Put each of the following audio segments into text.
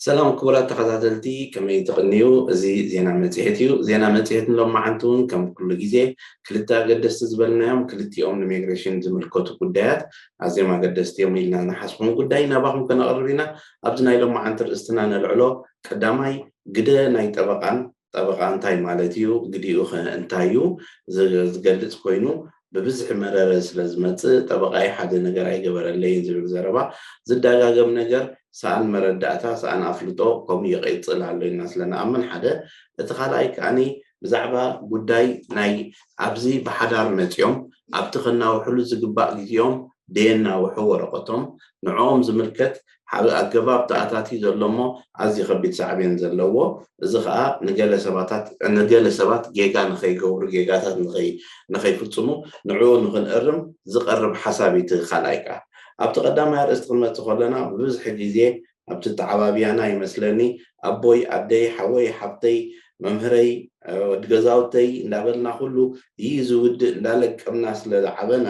ሰላም ክቡራት ተኸታተልቲ፣ ከመይ ትቕንዩ? እዚ ዜና መጽሔት እዩ። ዜና መጽሔት ንሎማዓንቲ እውን ከም ኩሉ ግዜ ክልተ ኣገደስቲ ዝበልናዮም ክልቲኦም ንሚግሬሽን ዝምልከቱ ጉዳያት ኣዝዮም ኣገደስቲ እዮም ኢልና ንሓስቦም ጉዳይ ናባኹም ከነቕርብ ኢና። ኣብዚ ናይ ሎማዓንቲ ርእስትና ነልዕሎ ቀዳማይ ግደ ናይ ጠበቓን ጠበቓ እንታይ ማለት እዩ? ግዲኡ ኸ እንታይ እዩ? ዝገልጽ ኮይኑ ብብዝሒ መረረ ስለ ዝመጽእ ጠበቓይ ሓደ ነገር ኣይገበረለይን ዝብል ዘረባ ዝደጋገም ነገር ሰኣን መረዳእታ ሰኣን ኣፍልጦ ከምኡ ይቕጽል ኣሎ ኢልና ስለ ንኣምን ሓደ እቲ ካልኣይ ከኣኒ ብዛዕባ ጉዳይ ናይ ኣብዚ ብሓዳር መጺኦም ኣብቲ ከናውሕሉ ዝግባእ ግዜኦም ደየናውሑ ወረቐቶም ንዕኦም ዝምልከት ሓደ ኣገባብ ተኣታትዩ ዘሎ እሞ ኣዝዩ ከቢድ ሳዕቤን ዘለዎ እዚ ከዓ ንገለ ሰባታት ንገለ ሰባት ጌጋ ንኸይገብሩ ጌጋታት ንኸይ ንኸይፍጽሙ ንዕኡ ንኽንእርም ዝቐርብ ሓሳብ እዩ እቲ ካልኣይ ከዓ ኣብቲ ቀዳማይ ኣርእስቲ ክንመጽእ ከለና ብብዝሒ ግዜ ኣብቲ ተዓባብያና ይመስለኒ ኣቦይ ኣደይ ሓወይ ሓብተይ መምህረይ ወዲ ገዛውተይ እንዳበልና ኩሉ ይይ ዝውድእ እንዳለቀምና ስለ ዝዓበና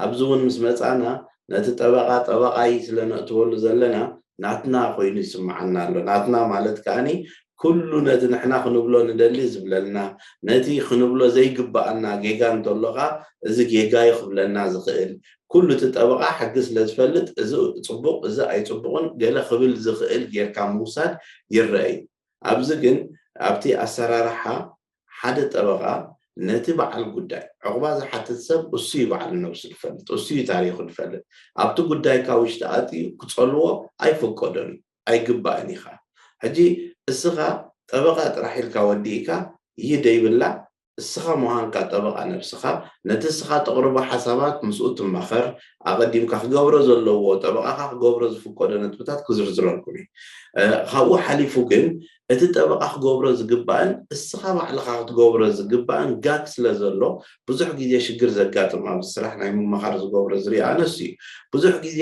ኣብዚ እውን ምስ መፃና ነቲ ጠበቓ ጠበቓይ ስለ ነእትወሉ ዘለና ናትና ኮይኑ ይስምዓና ኣሎ ናትና ማለት ከዓኒ ኩሉ ነቲ ንሕና ክንብሎ ንደሊ ዝብለልና ነቲ ክንብሎ ዘይግባኣና ጌጋ እንተሎካ እዚ ጌጋ እዩ ክብለና ዝኽእል ኩሉ እቲ ጠበቓ ሕጊ ስለ ዝፈልጥ እዚ ፅቡቕ እዚ ኣይፅቡቕን ገለ ክብል ዝኽእል ጌርካ ምውሳድ ይረአ እዩ ኣብዚ ግን ኣብቲ ኣሰራርሓ ሓደ ጠበቓ ነቲ በዓል ጉዳይ ዕቑባ ዝሓትት ሰብ እሱ እዩ በዓል ነብሱ ዝፈልጥ እሱ እዩ ታሪኹ ዝፈልጥ ኣብቲ ጉዳይካ ውሽጢ ኣትዩ ክፀልዎ ኣይፈቀዶን እዩ ኣይግባእን ኢኻ ሕጂ እስኻ ጠበቓ ጥራሕ ኢልካ ወዲእካ ይደይብላ እስኻ ምዃንካ ጠበቓ ነብስኻ ነቲ እስኻ ተቕርቦ ሓሳባት ምስኡ ትማኸር ኣቐዲምካ ክገብሮ ዘለዎ ጠበቓኻ ክገብሮ ዝፍቀዶ ነጥብታት ክዝርዝረልኩም እዩ ካብኡ ሓሊፉ ግን እቲ ጠበቓ ክገብሮ ዝግባእን እስኻ ባዕልኻ ክትገብሮ ዝግባእን ጋግ ስለ ዘሎ ብዙሕ ግዜ ሽግር ዘጋጥም ኣብዚ ስራሕ ናይ ምምኻር ዝገብሮ ዝሪኣ ኣነሱ እዩ ብዙሕ ግዜ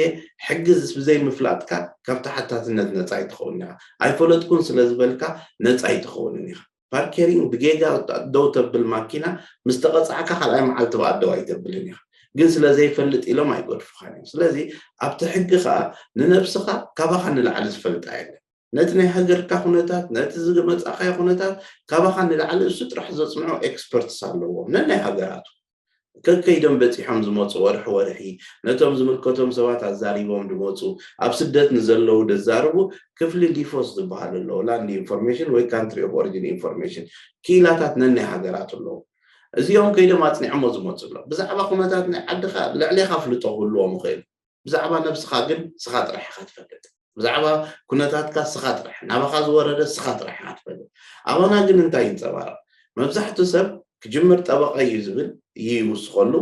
ሕጊ ብዘይምፍላጥካ ካብ ተሓታትነት ነፃ ኣይትኸውን ኢኻ ኣይፈለጥኩን ስለ ዝበልካ ነፃ ኣይትኸውንን ኢኻ ፓርኬሪንግ ብጌጋ ደው ተብል ማኪና ምስ ተቐፃዕካ ካልኣይ መዓልቲ ብኣደው ኣይተብልን ኢኻ ግን ስለ ዘይፈልጥ ኢሎም ኣይገድፉኻን እዮም ስለዚ ኣብቲ ሕጊ ከዓ ንነብስኻ ካባኻ ንላዕሊ ዝፈልጣ የለን ነቲ ናይ ሃገርካ ኩነታት ነቲ ዝመፃእካዮ ኩነታት ካባኻ ንላዕሊ እሱ ጥራሕ ዘፅንዑ ኤክስፐርትስ ኣለዎም ነናይ ሃገራቱ ከከይዶም በፂሖም ዝመፁ ወርሒ ወርሒ ነቶም ዝምልከቶም ሰባት ኣዛሪቦም ዝመፁ ኣብ ስደት ንዘለዉ ደዛርቡ ክፍሊ ሊፎስ ዝበሃል ኣለዉ land information ወይ country of origin information ክኢላታት ነናይ ሃገራት ኣለዉ እዚኦም ከይዶም ኣፅኒዖሞ ዝመፁ ኣሎ ብዛዕባ ኩነታት ናይ ዓድኻ ልዕሌኻ ፍልጦ ክህልዎም ይኽእል ብዛዕባ ነብስኻ ግን ስኻ ጥራሕ ኢኻ ትፈልጥ ብዛዕባ ኩነታትካ ስኻ ጥራሕ ናባኻ ዝወረደ ስኻ ጥራሕ ኢኻ ትፈልጥ ኣባና ግን እንታይ ይንፀባረቕ መብዛሕትኡ ሰብ ክጅምር ጠበቐ እዩ ዝብል ይውስኸሉ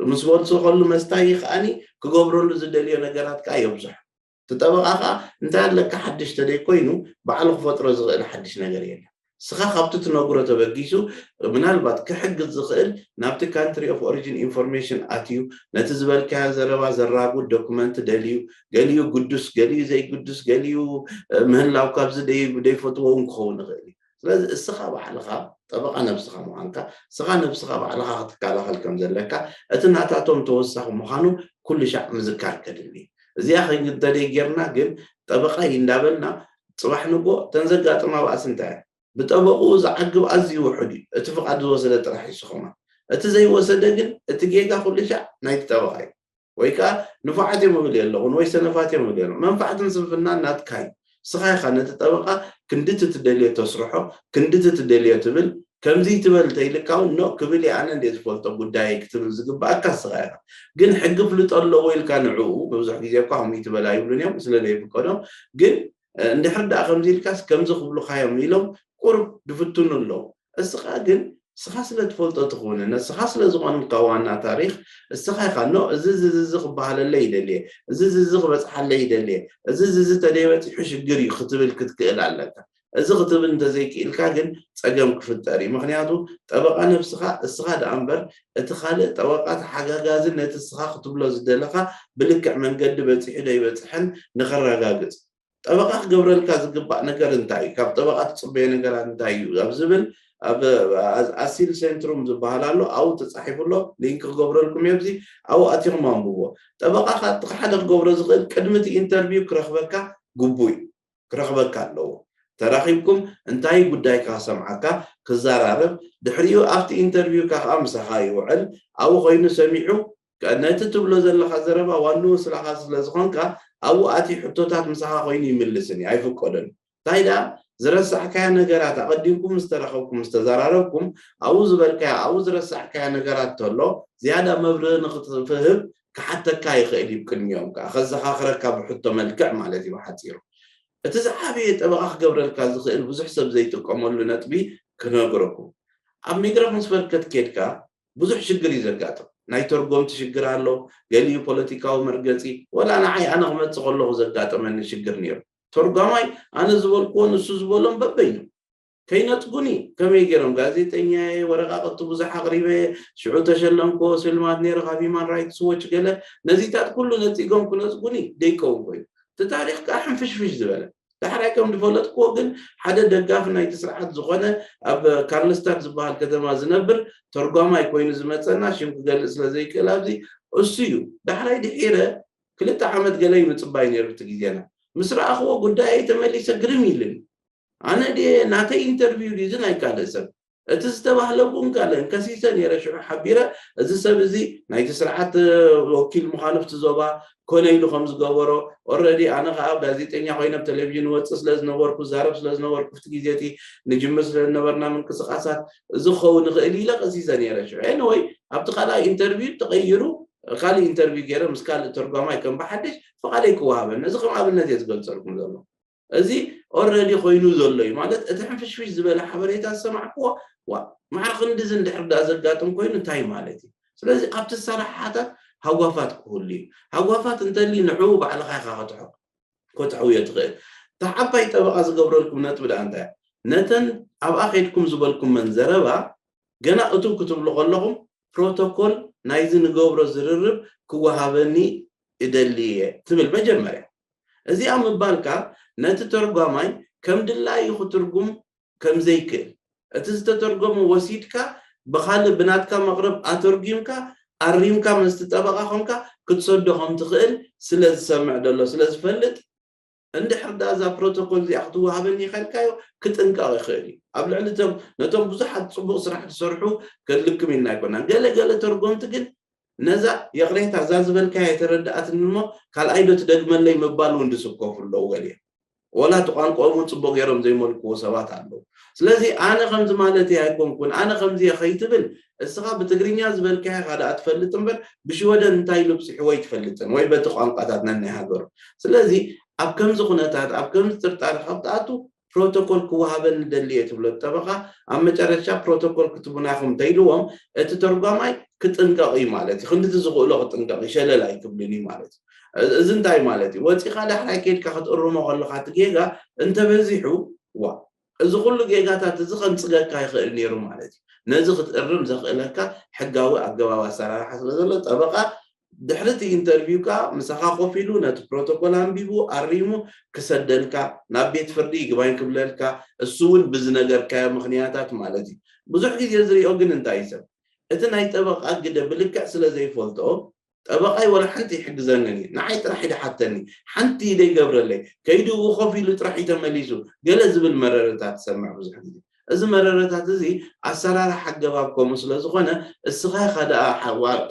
ምስ ወስኸሉ መስታይ ከዓኒ ክገብረሉ ዝደልዮ ነገራት ከዓ የብዝሖ እቲ ጠበቓ ከዓ እንታይ ኣለካ ሓድሽ ተደይ ኮይኑ ባዕሉ ክፈጥሮ ዝኽእል ሓድሽ ነገር የለን ስኻ ካብቲ ትነግሮ ተበጊሱ ምናልባት ክሕግዝ ዝኽእል ናብቲ country of origin information ኣትዩ ነቲ ዝበልካዮ ዘረባ ዘራጉድ ዶኩመንት ደልዩ ገሊኡ ግዱስ ገሊኡ ዘይግዱስ ገሊኡ ምህላው ካብዚ ደይፈትዎ እውን ክኸውን ይኽእል እዩ ስለዚ እስኻ ባዕልኻ ጠበቓ ነብስኻ ምዃንካ እስኻ ነብስኻ ባዕልኻ ክትከላኸል ከም ዘለካ እቲ ናታቶም ተወሳኺ ምዃኑ ኩሉ ሻዕ ምዝካር ከድሊ እዚኣ ከይንተደይ ጌርና ግን ጠበቓ እንዳበልና ፅባሕ ንጎ ተን ዘጋጥማ ባእሲ እንታይ ብጠበቑኡ ዝዓግብ ኣዝዩ ውሑድ እዩ እቲ ፍቓድ ዝወሰደ ጥራሕ ይስኸማ እቲ ዘይወሰደ ግን እቲ ጌጋ ኩሉ ሻዕ ናይቲ ጠበቓ እዩ ወይ ከዓ ንፉዓት እዮም እብል የለኹን ወይ ሰነፋት እዮም እብል የለኹን መንፋዕትን ስንፍናን ናትካ እዩ ስኻ ኢኻ ነቲ ጠበቓ ክንድቲ ትደልዮ ተስርሖ ክንድቲ ትደልዮ ትብል ከምዚ ትበል ተይልካ እውን ኖ ክብል እየ ኣነ እንደ ዝፈልጦ ጉዳይ ክትብል ዝግባኣካ ስኻ ኢኻ ግን ሕጊ ፍልጦ ኣለዎ ኢልካ ንዕኡ ብዙሕ ግዜ እኳ ከምኡ ትበል ኣይብሉን እዮም ስለ ዘይፍቀዶም ግን እንድሕር ደኣ ከምዚ ኢልካስ ከምዚ ክብሉኻዮም ኢሎም ቁርብ ድፍትኑ ኣለዉ እስኻ ግን ስኻ ስለ ትፈልጦ ትኽውንን እስኻ ስለ ዝኾንካ ዋና ታሪኽ እስኻ ኢኻ ኖ እዚ ዝዝዚ ክበሃለለይ ይደልየ እዚ ዝዚ ክበፅሓለይ ይደልየ እዚ ዝዚ ተደይበፂሑ ሽግር እዩ ክትብል ክትክእል ኣለካ እዚ ክትብል እንተዘይክኢልካ ግን ፀገም ክፍጠር እዩ ምክንያቱ ጠበቃ ነብስኻ እስኻ ደኣ እምበር እቲ ካልእ ጠበቃ ተሓጋጋዚ ነቲ እስኻ ክትብሎ ዝደለኻ ብልክዕ መንገዲ በፂሑ ዶ ይበፅሐን ንኸረጋግፅ ጠበቃ ክገብረልካ ዝግባእ ነገር እንታይ እዩ ካብ ጠበቃ ትፅበዮ ነገራት እንታይ እዩ ኣብ ዝብል ኣብ ኣሲል ሴንትሩም ዝበሃል ኣሎ ኣብኡ ተፃሒፉ ኣሎ ሊንክ ክገብረልኩም እየ ኣብዚ ኣብኡ ኣቲኹም ኣንብቦ ጠበቃ እቲ ሓደ ክገብሮ ዝኽእል ቅድሚ እቲ ኢንተርቪው ክረኽበካ ግቡእ እዩ ክረኽበካ ኣለዎ። ተራኺብኩም እንታይ ጉዳይካ ክሰምዓካ ክዘራረብ፣ ድሕሪኡ ኣብቲ ኢንተርቪውካ ከዓ ምሳኻ ይውዕል። ኣብኡ ኮይኑ ሰሚዑ ነቲ ትብሎ ዘለኻ ዘረባ ዋንኡ ስላኻ ስለ ዝኾንካ ኣብኡ ኣትዩ ሕቶታት ምሳኻ ኮይኑ ይምልስን እዩ፣ ኣይፍቀዶን። እንታይ ደኣ ዝረሳዕካያ ነገራት ኣቐዲምኩም ምስ ተራኸብኩም ምስ ተዘራረብኩም ኣብኡ ዝበልካያ ኣብኡ ዝረሳዕካያ ነገራት ተሎ ዝያዳ መብርህ ንክትህብ ክሓተካ ይኽእል እዩ። ቅድሚኦም ከዓ ከዘኻኽረካ ብሕቶ መልክዕ ማለት እዩ ብሓፂሩ። እቲ ዝዓበየ ጠበቓ ክገብረልካ ዝኽእል ብዙሕ ሰብ ዘይጥቀመሉ ነጥቢ ክነግረኩም። ኣብ ሚግራሽንስቨርከት ኬድካ ብዙሕ ሽግር እዩ ዘጋጥም። ናይ ተርጎምቲ ሽግር ኣሎ። ገሊኡ ፖለቲካዊ መርገፂ፣ ወላ ንዓይ ኣነ ክመፅእ ከለኹ ዘጋጠመኒ ሽግር ነይሩ። ተርጓማይ ኣነ ዝበልክዎ ንሱ ዝበሎም በበይኑ ከይነፅጉኒ ከመይ ገይሮም ጋዜጠኛ እየ፣ ወረቃቅቲ ብዙሕ ኣቅሪበ እየ፣ ሽዑ ተሸለምክዎ ስልማት ነይሩ ካብ ሂማን ራይትስ ዎች ገለ ነዚታት ኩሉ ነፂጎም ክነፅጉኒ ደይከውን ኮይኑ እቲ ታሪክ ከዓ ሕንፍሽፍሽ ዝበለ። ዳሕራይ ከም ዝፈለጥክዎ ግን ሓደ ደጋፊ ናይቲ ስርዓት ዝኾነ ኣብ ካርልስታድ ዝበሃል ከተማ ዝነብር ተርጓማይ ኮይኑ ዝመፀና ሽም ክገልፅ ስለ ዘይክእል ኣብዚ እሱ እዩ። ዳሕራይ ድሒረ ክልተ ዓመት ገለ እዩ ምፅባይ ነይሩ እቲ ግዜና ምስ ረኣኽዎ ጉዳየይ ተመሊሰ ግርም ኢልኒ። ኣነ ድየ ናተይ ኢንተርቪው ድዩ እዚ ናይ ካልእ ሰብ እቲ ዝተባህለ እውን ካልእ ከሲሰ ነይረ ሽዑ ሓቢረ እዚ ሰብ እዚ ናይቲ ስርዓት ወኪል ምዃኑ ኣብቲ ዞባ ኮነ ኢሉ ከም ዝገበሮ ኦረዲ ኣነ ከዓ ጋዜጠኛ ኮይነ ኣብ ቴሌቪዥን ወፅእ ስለ ዝነበርኩ ዛረብ ስለ ዝነበርኩ ኣብቲ ግዜ እቲ ንጅምር ስለ ዝነበርና ምንቅስቃሳት እዚ ክኸውን ይኽእል ኢለ ቀሲሰ ነይረ ሽዑ ኤኒወይ ኣብቲ ካልኣይ ኢንተርቪው ተቐይሩ ካልእ ኢንተርቪው ገይረ ምስ ካልእ ተርጓማይ ከም ብሓድሽ ፍቓደይ ክወሃበኒ እዚ ከም ኣብነት እየ ዝገልፀልኩም ዘሎ እዚ ኦረዲ ኮይኑ ዘሎ እዩ ማለት እቲ ሕንፍሽፍሽ ዝበለ ሓበሬታ ዝሰማዕክዎ ዋ ማዕረ ክንድዚ እንድሕር ዳ ዘጋጥም ኮይኑ እንታይ ማለት እዩ ስለዚ ኣብቲ ሰራሓታት ሃጓፋት ክህሉ እዩ ሃጓፋት እንተሊ ንዕኡ ባዕልኻ ኢኻ ክትሕቕ ክትሕውዮ ትኽእል እታ ዓባይ ጠበቓ ዝገብረልኩም ነጥቢ ደኣ እንታይ ነተን ኣብኣ ከይድኩም ዝበልኩመን ዘረባ ገና እትው ክትብሉ ከለኹም ፕሮቶኮል ናይዚ ንገብሮ ዝርርብ ክወሃበኒ እደሊ እየ ትብል መጀመርያ እዚኣ ምባልካ ነቲ ተርጓማይ ከም ድላዩ ክትርጉም ከም ዘይክእል እቲ ዝተተርጎመ ወሲድካ ብኻልእ ብናትካ መቕረብ ኣተርጒምካ ኣሪምካ ምስቲ ጠበቓ ኮንካ ክትሰዶ ከም ትኽእል ስለ ዝሰምዕ ደሎ ስለ ዝፈልጥ እንድሕር ደኣ እዛ ፕሮቶኮል እዚኣ ክትወሃበኒ ይኸልካዮ ክጥንቀቕ ይኽእል እዩ ኣብ ልዕሊ እቶም ነቶም ብዙሓት ፅቡቕ ስራሕ ዝሰርሑ ከድልክም ኢልና ኣይኮናን ገለ ገለ ተርጎምቲ ግን ነዛ የቕሬታ እዛ ዝበልካያ የተረድኣትኒ እሞ ካልኣይ ዶ ትደግመለይ ምባል እውን ዝስከፉ ኣለዉ ገሊኦም ወላ እቲ ቋንቋኦም እውን ፅቡቕ ገይሮም ዘይመልክዎ ሰባት ኣለዉ ስለዚ ኣነ ከምዚ ማለት ኣይኮንኩን ኣነ ከምዚ ከይትብል እስኻ ብትግርኛ ዝበልካያ ኢኻ ደኣ ትፈልጥ እምበር ብሽወደን እንታይ ኢሉ ብፅሕዎ ኣይትፈልጥን ወይ በቲ ቋንቋታት ነናይ ሃገሩ ስለዚ ኣብ ከምዚ ኩነታት ኣብ ከምዚ ጥርጣረ ካብ ትኣቱ ፕሮቶኮል ክወሃበኒ ደሊ እየ ትብሎ ጠበቓ ኣብ መጨረሻ ፕሮቶኮል ክትቡና ኢኹም እንተኢልዎም እቲ ተርጓማይ ክጥንቀቕ እዩ ማለት እዩ ክንድቲ ዝኽእሎ ክጥንቀቕ እዩ ሸለል ኣይክብልን እዩ ማለት እዩ እዚ እንታይ ማለት እዩ ወፂኻ ዳሕራይ ከይድካ ክትእርሞ ከለካ እቲ ጌጋ እንተበዚሑ ዋ እዚ ኩሉ ጌጋታት እዚ ከንፅገካ ይኽእል ነይሩ ማለት እዩ ነዚ ክትእርም ዘኽእለካ ሕጋዊ ኣገባብ ኣሰራርሓ ስለ ዘሎ ጠበቓ ድሕሪ እቲ ኢንተርቪው ከዓ ምሳኻ ኮፍ ኢሉ ነቲ ፕሮቶኮል ኣንቢቡ ኣሪሙ ክሰደልካ ናብ ቤት ፍርዲ ይግባኝ ክብለልካ እሱ እውን ብዝነገርካዮ ምኽንያታት ማለት እዩ ብዙሕ ግዜ ዝሪኦ ግን እንታይ ሰብ እቲ ናይ ጠበቓ ግደ ብልክዕ ስለ ዘይፈልጦ ጠበቓይ ወላ ሓንቲ ይሕግዘንን እዩ ንዓይ ጥራሕ ይድሓተኒ ሓንቲ ደይገብረለይ ከይድኡ ኮፍ ኢሉ ጥራሕ እዩ ተመሊሱ ገለ ዝብል መረረታት ትሰምዕ ብዙሕ ግዜ እዚ መረረታት እዚ ኣሰራርሓ ኣገባብ ከምኡ ስለ ዝኾነ እስኻ ኢኻ ደኣ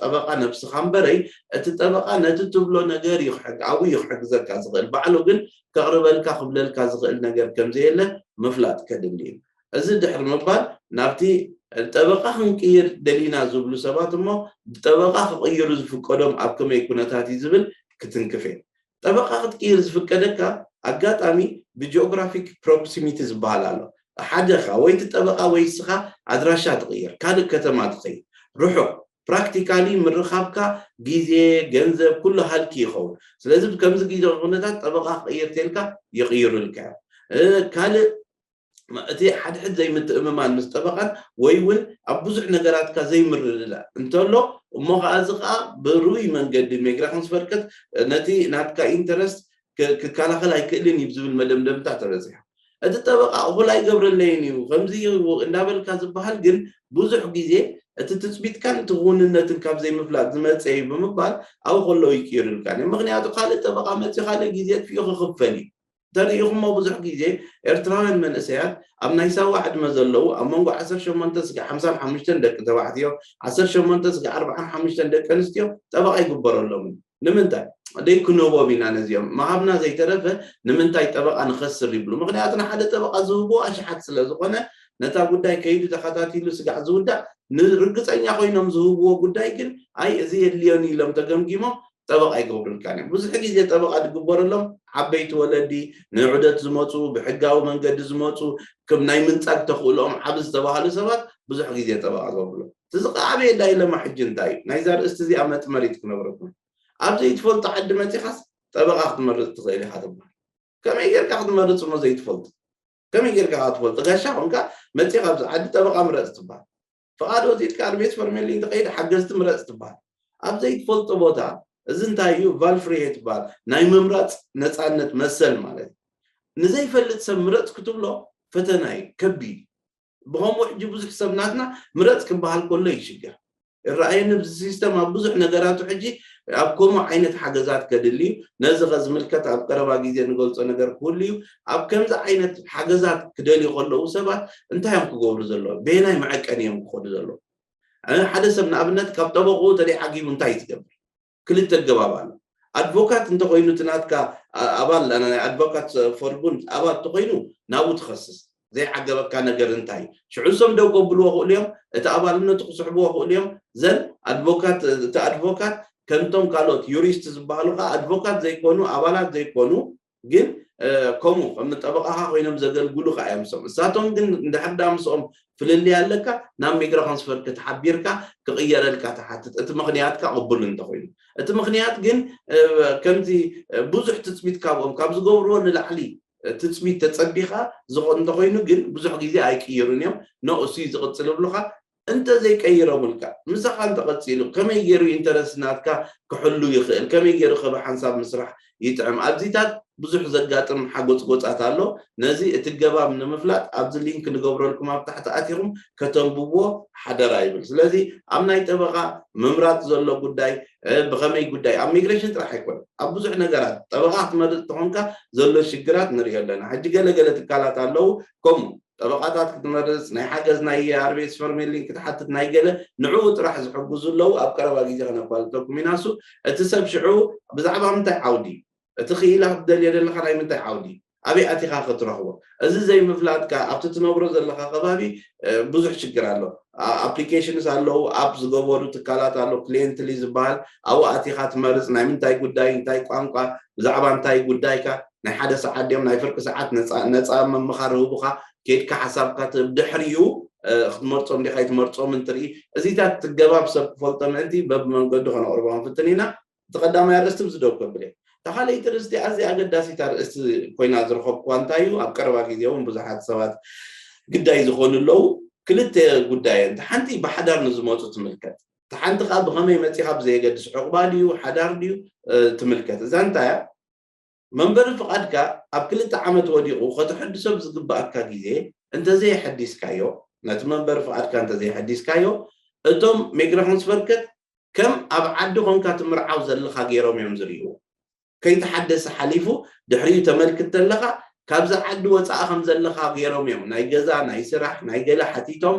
ጠበቓ ነብስኻ እምበረይ እቲ ጠበቓ ነቲ ትብሎ ነገር እዩ ክሕግ ኣብኡ እዩ ክሕግዘካ ዝኽእል ባዕሉ ግን ከቕርበልካ ክብለልካ ዝኽእል ነገር ከም ዘየለ ምፍላጥ ከድሊ እዩ እዚ ድሕሪ ምባል ናብቲ ጠበቓ ክንቅይር ደሊና ዝብሉ ሰባት እሞ ብጠበቓ ክቕይሩ ዝፍቀዶም ኣብ ከመይ ኩነታት እዩ ዝብል ክትንክፍ እየ ጠበቓ ክትቅይር ዝፍቀደካ ኣጋጣሚ ብጂኦግራፊክ ፕሮክሲሚቲ ዝበሃል ኣሎ ሓደኻ ወይ እቲ ጠበቓ ወይ እስኻ ኣድራሻ ትቕይር ካልእ ከተማ ትኸይድ ርሑቕ ፕራክቲካሊ ምርኻብካ ግዜ ገንዘብ ኩሉ ሃልኪ ይኸውን ስለዚ ከምዚ ግዜ ኩነታት ጠበቓ ክቕይር ተልካ ይቕይሩልካ ካልእ እቲ ሓድሕድ ዘይምትእምማን ምስ ጠበቓን ወይ እውን ኣብ ብዙሕ ነገራትካ ዘይምርድዳእ እንተሎ እሞ ከዓ እዚ ከዓ ብርኡይ መንገዲ ሜግራክንስ ፈርከት ነቲ ናትካ ኢንተረስት ክከላኸል ኣይክእልን እዩ ዝብል መደምደምታ ተበፂሑ እቲ ጠበቓ እኹል ኣይገብረለይን እዩ ከምዚ እንዳበልካ ዝበሃል ግን ብዙሕ ግዜ እቲ ትፅቢትካን እቲ ክውንነትን ካብ ዘይምፍላጥ ዝመፀ እዩ ብምባል ኣብኡ ከለዉ ይቅይሩልካ ምክንያቱ ካልእ ጠበቓ መፂ ካልእ ግዜ ጥፊኡ ክኽፈል እዩ ተሪኢኹሞ ብዙሕ ግዜ ኤርትራውያን መንእሰያት ኣብ ናይ ሳዋ ዕድመ ዘለዉ ኣብ መንጎ ዓሰርተ ሸሞንተ ስጋ ሓምሳን ሓሙሽተን ደቂ ተባዕትዮ፣ ዓሰርተ ሸሞንተ ስጋ ኣርባዓን ሓሙሽተን ደቂ ኣንስትዮ ጠበቓ ይግበረሎም። ንምንታይ ደይ ክንህቦም ኢና ነዚኦም ምሃብና ዘይተረፈ ንምንታይ ጠበቓ ንኸስር ይብሉ። ምክንያቱ ንሓደ ጠበቓ ዝህብዎ ኣሽሓት ስለ ዝኾነ ነታ ጉዳይ ከይዱ ተኸታቲሉ ስጋዕ ዝውዳእ ንርግፀኛ ኮይኖም ዝህብዎ ጉዳይ ግን ኣይ እዚ የድልዮን ኢሎም ተገምጊሞም ጠበቓ ይገብሩልካ እዮም። ብዙሕ ግዜ ጠበቓ ዝግበረሎም ዓበይቲ ወለዲ ንዑደት ዝመፁ ብሕጋዊ መንገዲ ዝመፁ ከም ናይ ምንፃግ ተኽእልኦም ዓብ ዝተባሃሉ ሰባት ብዙሕ ግዜ ጠበቓ ገብርሎም። እዚ ከዓበየ ዳይለማ ሕጂ እንታይ እዩ ናይዛ ርእስቲ እዚኣ መጥመሪት ክነብረኩም። ኣብ ዘይትፈልጦ ዓዲ መፂኻስ ጠበቓ ክትመርፅ ትኽእል ኢኻ ትበሃል። ከመይ ጌርካ ክትመርፅ እሞ ዘይትፈልጡ ከመይ ጌርካ ክትፈልጡ ጋሻ ኮንካ መፂኻ ኣብዚ ዓዲ ጠበቓ ምረፅ ትበሃል። ፍቓድ ወፂትካ ኣርቤት ፈርሜሊን ትኸይድ ሓገዝቲ ምረፅ ትበሃል። ኣብ ዘይትፈልጦ ቦታ እዚ እንታይ እዩ ቫልፍሪሄ ትበሃል ናይ ምምራፅ ነፃነት መሰል ማለት እዩ። ንዘይፈልጥ ሰብ ምረፅ ክትብሎ ፈተና እዩ ከቢድ። ብኸምኡ ሕጂ ብዙሕ ሰብ ናትና ምረፅ ክበሃል ከሎ ይሽገር። ይረኣየኒ ኣብዚ ሲስተም ኣብ ብዙሕ ነገራቱ ሕጂ ኣብ ከምኡ ዓይነት ሓገዛት ከድሊ እዩ። ነዚ ከዝምልከት ኣብ ቀረባ ግዜ ንገልፆ ነገር ክህሉ እዩ። ኣብ ከምዚ ዓይነት ሓገዛት ክደልዩ ከለዉ ሰባት እንታይ እዮም ክገብሩ ዘለዉ? በየናይ መዐቀኒ እዮም ክኸዱ ዘለዉ? ሓደ ሰብ ንኣብነት ካብ ጠበቑ ተደይ ዓጊቡ እንታይ ትገብር? ክልተ ኣገባብ ኣሎ። ኣድቮካት እንተኮይኑ እቲ ናትካ ኣባል ናይ ኣድቮካት ፎርቡን ኣባል እንተኮይኑ ናብኡ ትኸስስ ዘይዓገበካ ነገር እንታይ ሽዑ ንሶም ደው ከብልዎ ክእሉ እዮም። እቲ ኣባልነቱ ክስሕብዎ ክእሉ እዮም። ዘን ኣድቮካት እቲ ኣድቮካት ከምቶም ካልኦት ዩሪስት ዝበሃሉ ከዓ ኣድቮካት ዘይኮኑ ኣባላት ዘይኮኑ ግን ከምኡ ከም ጠበቃኻ ኮይኖም ዘገልግሉ ከዓ እዮም። ሶም እሳቶም ግን እንድሕር ዳ ምስኦም ፍልልይ ኣለካ ናብ ሚክሮኮንስፈር ክትሓቢርካ ክቕየረልካ ትሓትት እቲ ምኽንያትካ ቅቡል እንተኮይኑ። እቲ ምኽንያት ግን ከምዚ ብዙሕ ትፅቢት ካብኦም ካብ ዝገብርዎ ንላዕሊ ትፅቢት ተፀቢኻ ዝኾን እንተኮይኑ ግን ብዙሕ ግዜ ኣይቅይሩን እዮም። ኖ እሱ ዝቕፅል ብሉካ እንተዘይቀይሮምልካ ምሳኻ እንተቐፂሉ ከመይ ገይሩ ኢንተረስት ናትካ ክሕሉ ይኽእል ከመይ ገይሩ ከብ ሓንሳብ ምስራሕ ይጥዕም ኣብዚታት ብዙሕ ዘጋጥም ሓጎፅጎፃት ኣሎ። ነዚ እቲ ገባብ ንምፍላጥ ኣብዚ ሊንክ ንገብረልኩም ኣብ ታሕቲ ኣቲኹም ከተንብብዎ ሓደራ ይብል። ስለዚ ኣብ ናይ ጠበቓ ምምራፅ ዘሎ ጉዳይ ብኸመይ ጉዳይ ኣብ ሚግሬሽን ጥራሕ ኣይኮነ ኣብ ብዙሕ ነገራት ጠበቓ ክትመርፅ ተኾንካ ዘሎ ሽግራት ንሪኦ ኣለና። ሕጂ ገለገለ ትካላት ኣለዉ ከምኡ ጠበቓታት ክትመርፅ ናይ ሓገዝ ናይ ኣርቤስ ፈርሜሊን ክትሓትት ናይ ገለ ንዕኡ ጥራሕ ዝሕግዙ ኣለዉ። ኣብ ቀረባ ግዜ ከነፋልጠኩም ኢና። እሱ እቲ ሰብ ሽዑ ብዛዕባ ምንታይ ዓውዲ እቲ ክኢላ ክትደልዮ ዘለካ ናይ ምንታይ ዓውዲ ኣበይ ኣቲኻ ክትረኽቦ እዚ ዘይምፍላጥካ ኣብቲ ትነብሮ ዘለካ ከባቢ ብዙሕ ሽግር ኣሎ። ኣፕሊኬሽንስ ኣለዉ ኣፕ ዝገበሩ ትካላት ኣሎ ክሊንትሊ ዝበሃል ኣብኡ ኣቲኻ ትመርፅ ናይ ምንታይ ጉዳይ እንታይ ቋንቋ ብዛዕባ እንታይ ጉዳይካ ናይ ሓደ ሰዓት ድዮም ናይ ፍርቂ ሰዓት ነፃ መምኻር ህቡኻ ኬድካ ሓሳብካ ትህብ ድሕሪኡ ክትመርፆም ዲኻ ኣይትመርፆምን ትርኢ። እዚታት ትገባብ ሰብ ክፈልጦ ምእንቲ በብመንገዱ ከነቕርቦ ክንፍትን ኢና። እቲ ቀዳማይ ኣርእስቲ ብዚ ደው ከብል እየ። እታ ካልኣይቲ ርእስቲ ኣዝያ ኣገዳሲት ኣርእስቲ ኮይና ዝረኸብኩዋ እንታይ እዩ ኣብ ቀረባ ግዜ እውን ብዙሓት ሰባት ግዳይ ዝኾኑ ኣለዉ። ክልተ ጉዳይ እንቲ ሓንቲ ብሓዳር ንዝመፁ ትምልከት እታ ሓንቲ ከዓ ብኸመይ መፂኻ ብዘየገድስ ዕቑባ ድዩ ሓዳር ድዩ ትምልከት። እዛ እንታይ እያ መንበሪ ፍቓድካ ኣብ ክልተ ዓመት ወዲቑ ከተሐድሶ ብዝግባኣካ ግዜ እንተዘየሐዲስካዮ ነቲ መንበሪ ፍቓድካ እንተዘየሐዲስካዮ እቶም ሚግራሽንስቨርከት ከም ኣብ ዓዲ ኮንካ ትምርዓው ዘለኻ ገይሮም እዮም ዝርእይዎ። ከይተሓደሰ ሓሊፉ ድሕሪኡ ተመልክት ተለኻ ካብዚ ዓዲ ወፃኢ ከም ዘለኻ ገይሮም እዮም ናይ ገዛ ናይ ስራሕ ናይ ገለ ሓቲቶም።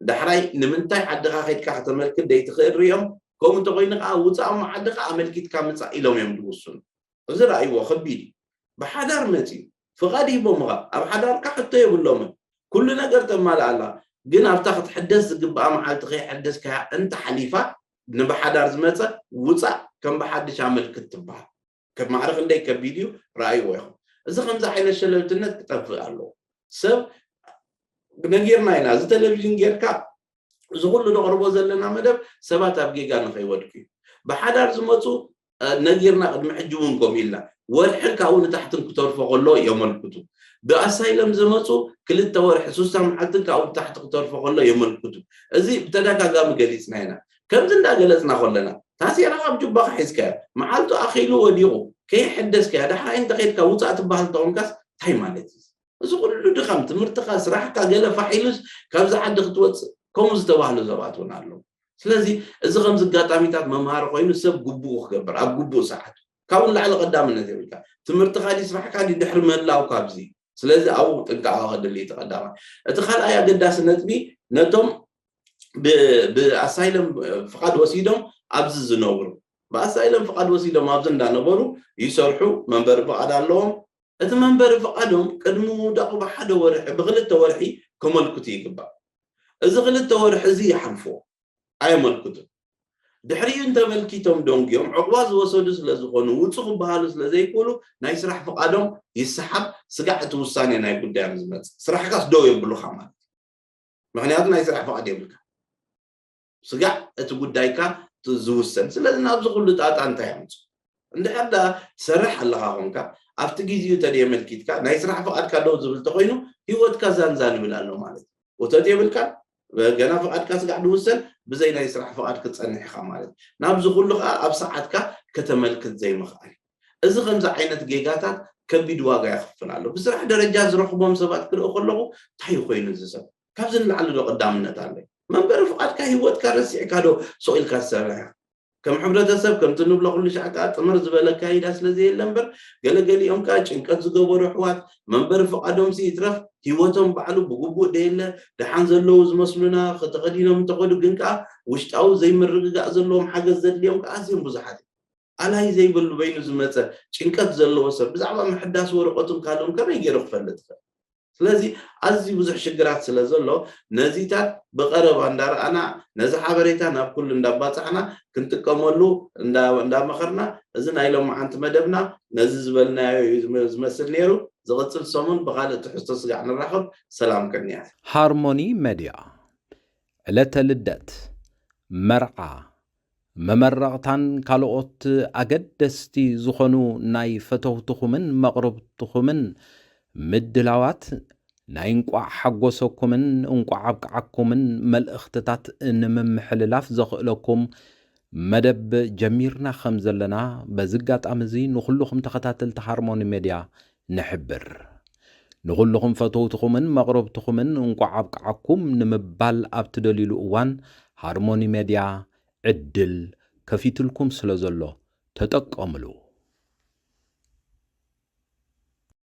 ዳሕራይ ንምንታይ ዓድኻ ከድካ ከተመልክት ደይትኽእል ሪኦም ከምኡ እንተኮይኑ ከዓ ውፃእ እሞ ዓድኻ ኣመልኪትካ ምፃእ ኢሎም እዮም ዝውስኑ። እዚ ረኣይዎ ከቢድ እዩ። ብሓዳር መፅዩ ፍቓድ ሂቦምኻ ኣብ ሓዳርካ ሕቶ የብሎምን። ኩሉ ነገር ተማልኣላ ግን ኣብታ ክትሕደስ ዝግብኣ መዓልቲ ከይሐደስካያ እንተሓሊፋ ንብሓዳር ዝመፀ ውፃእ ከም ብሓድሽ ኣመልክት ትበሃል። ከብ ማዕረ ክንደይ ከቢድ እዩ ረኣይዎ ኢኹም። እዚ ከምዚ ዓይነት ሸለልትነት ክጠፍእ ኣለዎ። ሰብ ነጊርና ኢና እዚ ቴሌቪዥን ጌርካ እዚ ኩሉ ነቕርቦ ዘለና መደብ ሰባት ኣብ ጌጋ ንኸይወድቁ እዩ። ብሓዳር ዝመፁ ነጊርና ቅድሚ ሕጂ እውን ከም ኢልና ወርሕን ካብኡ ንታሕትን ክተርፎ ከሎ የመልክቱ። ብኣሳይለም ዝመፁ ክልተ ወርሒ ሱሳ መዓልትን ካብኡ ንታሕቲ ክተርፎ ከሎ የመልክቱ። እዚ ብተደጋጋሚ ገሊፅና ኢና። ከምዚ እንዳገለፅና ከለና ታሴራ ካብ ጁባካ ሒዝካዮ መዓልቱ ኣኺሉ ወዲቑ ከይሕደስካዮ ዳሕራይ እንተኸይድካ ውፃእ ትበሃል እንተኾንካስ እንታይ ማለት እዩ? እዚ ኩሉ ድኻም ትምህርትኻ ስራሕካ ገለ ፋሕ ኢሉስ ካብዚ ዓዲ ክትወፅእ ከምኡ ዝተባህሉ ሰባት እውን ኣለዉ። ስለዚ እዚ ከምዚ ኣጋጣሚታት መምሃሪ ኮይኑ ሰብ ግቡኡ ክገብር ኣብ ግቡእ ሰዓት ካብኡ ንላዕሊ ቀዳምነት የብልካ። ትምህርትኻ ድዩ ስራሕካ ድዩ ድሕሪ ምህላው ካብዚ። ስለዚ ኣብኡ ጥንቃቐ ከድሊ እቲ ቀዳማይ። እቲ ካልኣይ ኣገዳሲ ነጥቢ ነቶም ብ- ብኣሳይለም ፍቓድ ወሲዶም ኣብዚ ዝነብሩ፣ ብኣሳይለም ፍቓድ ወሲዶም ኣብዚ እንዳነበሩ ይሰርሑ፣ መንበሪ ፍቓድ ኣለዎም። እቲ መንበሪ ፍቓዶም ቅድሚ ምውዳቑ ብሓደ ወርሒ ብክልተ ወርሒ ከመልክቱ ይግባእ። እዚ ክልተ ወርሒ እዚ ይሓልፍዎ፣ ኣየመልክቱን። ድሕሪኡ እንተመልኪቶም ደንጉዮም ዕቑባ ዝወሰዱ ስለ ዝኾኑ ውፁ ክበሃሉ ስለ ዘይክእሉ ናይ ስራሕ ፍቓዶም ይሰሓብ። ስጋዕ እቲ ውሳኔ ናይ ጉዳዮም ዝመፅእ ስራሕካስ ደው የብሉኻ ማለት እዩ። ምክንያቱ ናይ ስራሕ ፍቓድ የብልካ። ስጋዕ እቲ ጉዳይካ ዝውሰን። ስለዚ ናብዚ ኩሉ ጣጣ እንታይ ኣምፁ? እንድሕር ዳ ትሰርሕ ኣለኻ ኮንካ ኣብቲ ግዜኡ ተደየመልኪትካ ናይ ስራሕ ፍቓድካ ደው ዝብል ተኮይኑ ህይወትካ ዛንዛን ይብል ኣሎ ማለት እዩ። ወተት የብልካ። ገና ፍቓድካ ስጋዕ ድውሰን ብዘይ ናይ ስራሕ ፍቓድ ክትፀንሕ ኢኻ ማለት እዩ። ናብዚ ኩሉ ከዓ ኣብ ሰዓትካ ከተመልክት ዘይምኽኣል እዩ። እዚ ከምዚ ዓይነት ጌጋታት ከቢድ ዋጋ የኽፍል ኣሎ። ብስራሕ ደረጃ ዝረኽቦም ሰባት ክርኢ ከለኹ እንታይ ኮይኑ እዚ ሰብ ካብዚ ንላዕሊ ዶ ቀዳምነት ኣለይ? መንበሪ ፍቓድካ ህይወትካ ረሲዕካ ዶ ስቕ ኢልካ ትሰርሕ? ከም ሕብረተሰብ ከምቲ ንብሎ ኩሉ ሻዕ ከዓ ጥምር ዝበለ ኣካይዳ ስለ ዘየለ እምበር ገለገሊኦም ከዓ ጭንቀት ዝገበሩ ኣሕዋት መንበሪ ፍቓዶም ሲ ይትረፍ ህይወቶም ባዕሉ ብግቡእ ደየለ ደሓን ዘለዉ ዝመስሉና ከተኸዲኖም እንተኸዱ ግን ከዓ ውሽጣዊ ዘይምርግጋእ ዘለዎም ሓገዝ ዘድልዮም ከዓ ኣዝዮም ብዙሓት እዮም። ኣላይ ዘይብሉ በይኑ ዝመፀ ጭንቀት ዘለዎ ሰብ ብዛዕባ ምሕዳስ ወረቐቱን ካልኦም ከመይ ገይሩ ክፈልጥ ይኽእል? ስለዚ ኣዝዩ ብዙሕ ሽግራት ስለ ዘሎ ነዚታት ብቐረባ እንዳረኣና ነዚ ሓበሬታ ናብ ኩሉ እንዳባፃሕና ክንጥቀመሉ እንዳመኸርና እዚ ናይ ሎማዓንቲ መደብና ነዚ ዝበልናዮ እዩ ዝመስል ነይሩ። ዝቕፅል ሰሙን ብካልእ ትሕዝቶ ስጋዕ ንራኸብ። ሰላም ቅንያት። ሃርሞኒ መድያ ዕለተ ልደት፣ መርዓ፣ መመረቕታን ካልኦት ኣገደስቲ ዝኾኑ ናይ ፈተውትኹምን መቕርብትኹምን ምድላዋት ናይ እንቋዕ ሓጎሰኩምን እንቋዕ ኣብቅዓኩምን መልእኽትታት ንምምሕልላፍ ዘኽእለኩም መደብ ጀሚርና ከም ዘለና በዚ ኣጋጣሚ እዚ ንኹልኹም ተኸታተልቲ ሃርሞኒ ሜድያ ንሕብር። ንኹልኹም ፈተውትኹምን መቕረብትኹምን እንቋዕ ኣብቅዓኩም ንምባል ኣብ ትደልዩሉ እዋን ሃርሞኒ ሜድያ ዕድል ከፊትልኩም ስለ ዘሎ ተጠቀምሉ።